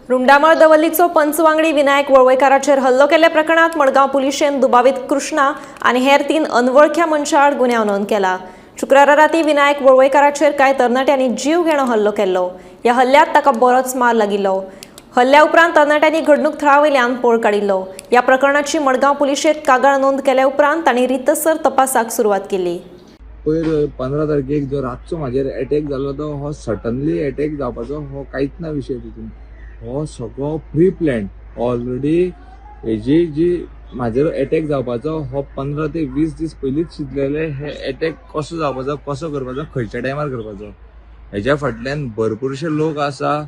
रुंडामळ दवर्लीचो पंचवांगडी विनायक वळवयकाराचेर हल्लो केल्ल्या प्रकरणात मडगांव पुलिशेन दुबावीत कृष्णा आनी हेर 3 अनवळख्या मनशां आड गुन्यांव नोंद केला. शुक्रारा राती विनायक वळवयकाराचेर कांय तरणाट्यांनी जीव घेणो हल्लो केल्लो. ह्या हल्ल्यात ताका बरोच मार लागिल्लो. हल्ल्या उपरांत तरणाट्यांनी घडणूक थळा वयल्यान पळ काडिल्लो. ह्या प्रकरणाची मडगांव पुलिशेंत कागाळ नोंद केल्या उपरांत तांणी रितसर तपासाक सुरवात केली. पयर 15 तारखेक जो रातचो म्हाजेर एटॅक जालो तो हो सडनली एटॅक जावपाचो हो कांयच ना विशय. तितून हो सगळो प्री प्लॅन. ऑलरेडी हेजी जी म्हाजेर एटॅक जावपाचो हो 15 ते 20 दीस पयलींच चिंतलेले, हे एटॅक कसो जावपाचो, कसो करपाचो, खंयच्या टायमार करपाचो. हेज्या फाटल्यान भरपूरशे लोक आसा,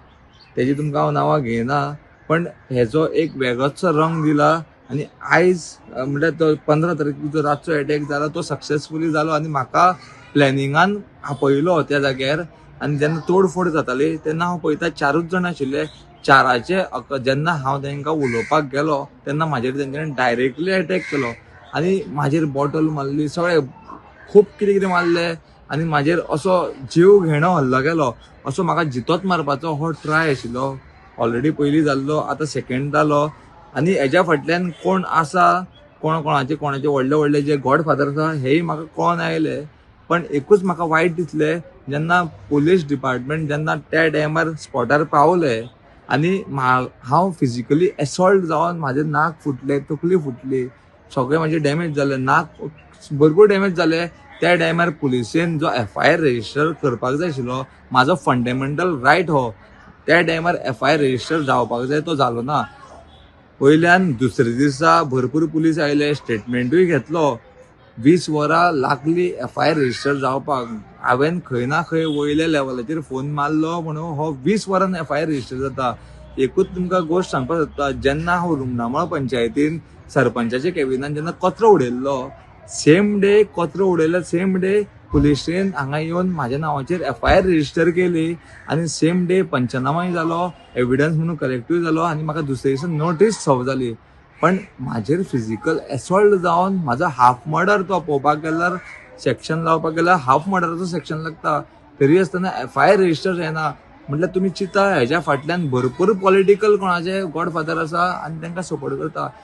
तेजी तुमकां हांव नांवां घेयना, पण हेजो एक वेगळोचसो रंग दिला. आनी आयज म्हळ्यार तो 15 तारखेक जो रातचो एटॅक जाला तो सक्सेसफुली जालो आनी म्हाका प्लॅनिंगान आपयलो त्या जाग्यार. आनी जेन्ना तोडफोड जाताली तेन्ना हांव पळयता 4 जाण आशिल्ले. 4 जेन्ना हांव तांकां उलोवपाक गेलो तेन्ना म्हाजेर तेंच्यांनी डायरेक्टली एटॅक केलो आनी म्हाजेर बॉटल मारली, सगळें खूब कितें कितें मारलें आनी म्हाजेर असो जीव घेणो हल्लो केलो. असो म्हाका जितोच मारपाचो हो ट्राय आशिल्लो. ऑलरेडी पयलीं जाल्लो, आतां सेकेंड जालो. आनी हेज्या फाटल्यान कोण आसा, कोण कोणाचे कोणाचे व्हडले व्हडले जे गॉड फादर आसा हेय म्हाका कळोन आयले. पण एकूच म्हाका वायट दिसलें, जेन्ना पुलीस डिपार्टमेंट जेन्ना त्या टायमार स्पॉटार पावले आनी हांव फिजिकली एसॉल्ट जावन म्हाजें नाक फुटलें, तकली फुटली, सगळें म्हाजें डॅमेज जालें, नाक भरपूर डॅमेज जालें. त्या टायमार पुलिसेन जो एफआयआर रजिस्टर करपाक जाय आशिल्लो, म्हाजो फंडामेंटल रायट हो, त्या टायमार एफआयआर रजिस्टर जावपाक जाय, तो जालो ना. वयल्यान दुसरे दिसा भरपूर पुलीस आयले, स्टेटमेंटूय घेतलो. 20 वरां लागली एफआयआर रजिस्टर जावपाक. हांवें खंय ना खंय वयल्या लेवलाचेर फोन मारलो म्हणून हो 20 वरान एफआयआर रजिस्टर जाता. एकूच तुमकां गोश्ट सांगपाक सोदता, जेन्ना हांव रुमडामळ पंचायतीन सरपंचाच्या केबिनान जेन्ना कचरो उडयल्लो, सेम डे कचरो उडयलो, सेम डे पुलिशेन हांगा येवन म्हाज्या नांवाचेर एफआयआर रजिस्टर केली आनी सेम डे पंचनामाय जालो, एविडन्स म्हणून कलेक्टूय जालो आनी म्हाका दुसरे दिसा नोटीस सर्व जाली. पण म्हाजेर फिजिकल एसॉल्ट जावन म्हाजो हाफ मर्डर, तो पळोवपाक गेल्यार सेक्शन लावपाक गेल्यार हाफ मर्डराचो सेक्शन लागता, तरी आसतना एफआयआर रजिस्टर जायना. म्हटल्यार तुमी चिंता, हेज्या फाटल्यान भरपूर पॉलिटिकल कोणाचे गॉडफादर आसा आनी तांकां सपोर्ट करता.